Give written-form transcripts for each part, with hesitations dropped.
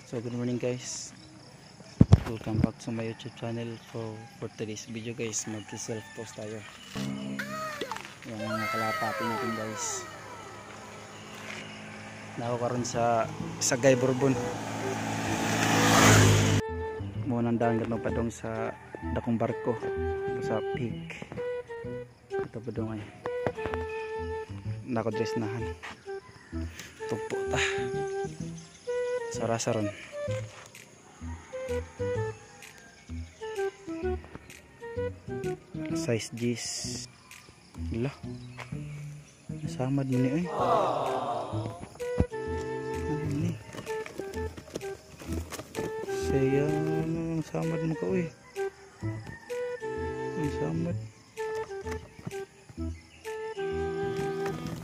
So good morning guys, welcome back to my YouTube channel. For today's video guys, mag self toast tayo. Yan ang mga kalapati natin guys. Nako karon sa Sagay Bourbon. Mo nang daan katong padong sa dakong barko sa peak. Ito padong ay nako dress nahan. Tugpo ta. Sara saron. Size G's. Lah. Nasamad ni eh. Ano ni? Sayang, samad mo ka uy. Ang samad.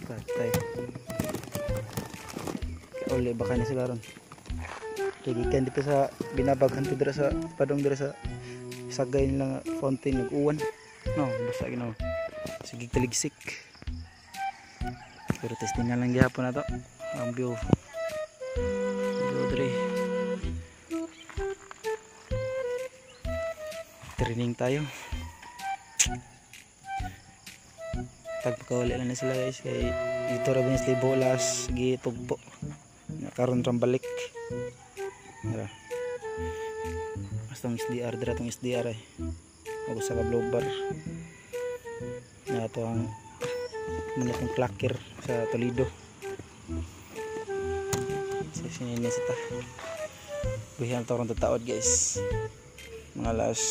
Patay. Kauli baka na sila ron. Kaya gikan dito sa binabaghan to dira sa padong dira sa Sagay nila nga fountain nag-uwan. No, basta ginawa. Sige taligsik. Pero testing na lang gihapon na to. Ang view. View dre. Training tayo. Tagpakawali lang na sila guys kay dito ra ba sila bolas gitugpo. Karon ram balik. Tara. Basta ang SDR dira tong SDR ay. Og usa ka blow bar. Na ato ang manatong clacker sa Toledo. Sa sinini sa ta. Buhian to ron taod guys. Mga last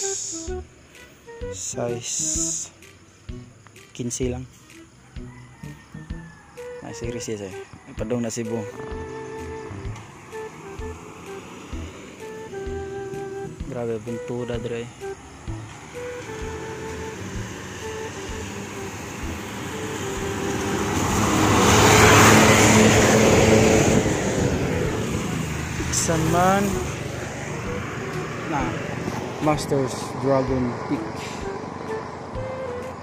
size 15 lang. Ay series siya say. Padong na Cebu. Grabe buntura dre. Iksan man na Masters Dragon Peak.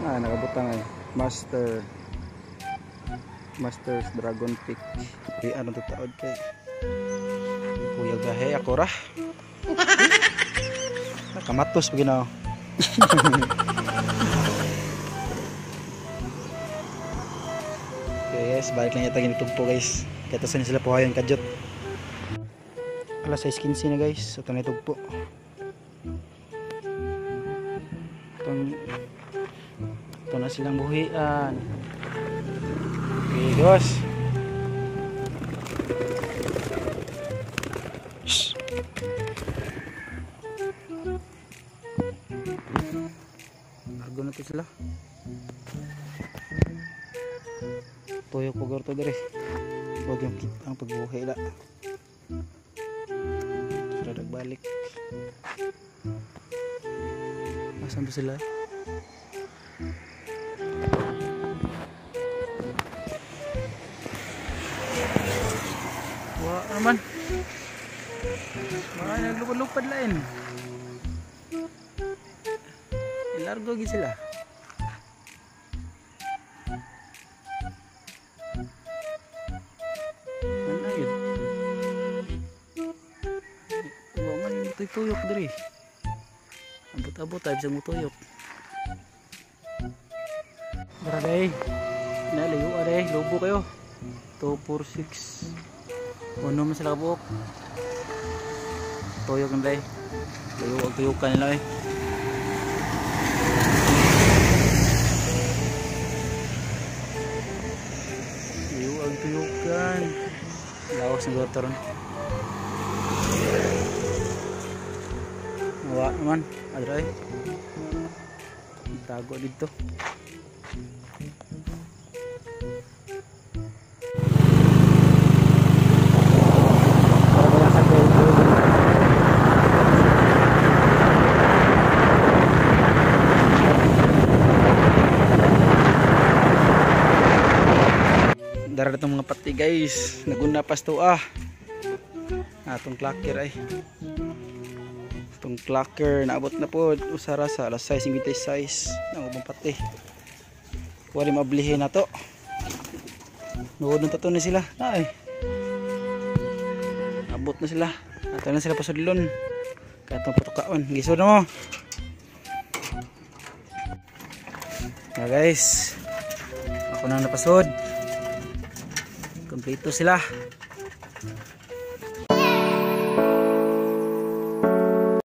Na nakabutang ay Masters Dragon Peak. Di ano to taod kay Kuya gahe ako ra. Kamatos pag ginawa. Okay guys, balik lang yata ginitugpo guys. Kaya sila po kayon kadyot. Alas 6:15 na guys. Ito na itugpo. Ito na silang buhian. Okay guys. Shhh. Largo na to sila. Tuyok po gorto dere. Huwag yung ang pagbuhay la. Sila nagbalik. Asan ba sila? Wa naman. Mga naglupad-lupad lain. Largo gi sila. Ano yun? Wa man tuyok diri. Abot-abot tayo sa mutuyok. Dara day. Nalayo aday, lobo kayo. 2 4 6. Uno man sila kabuok. Tuyok na day. Layo ang tuyukan nila eh. Tuyukan. Lawas ng gorto ron. Wa naman. Adray. Tago dito. Dara itong mga pati guys, naguna pas to ah. Atong clacker ay. Itong clacker naabot na po usara sa alas 6:56 ng ubang pati. Wali mablihin na to. Nuod na tato na sila. Ay. Abot na sila. Ato na sila pasudlon. Kaya itong patukaon. Gisod na mo. Yeah, guys. Ako nang napasod. Kompleto sila.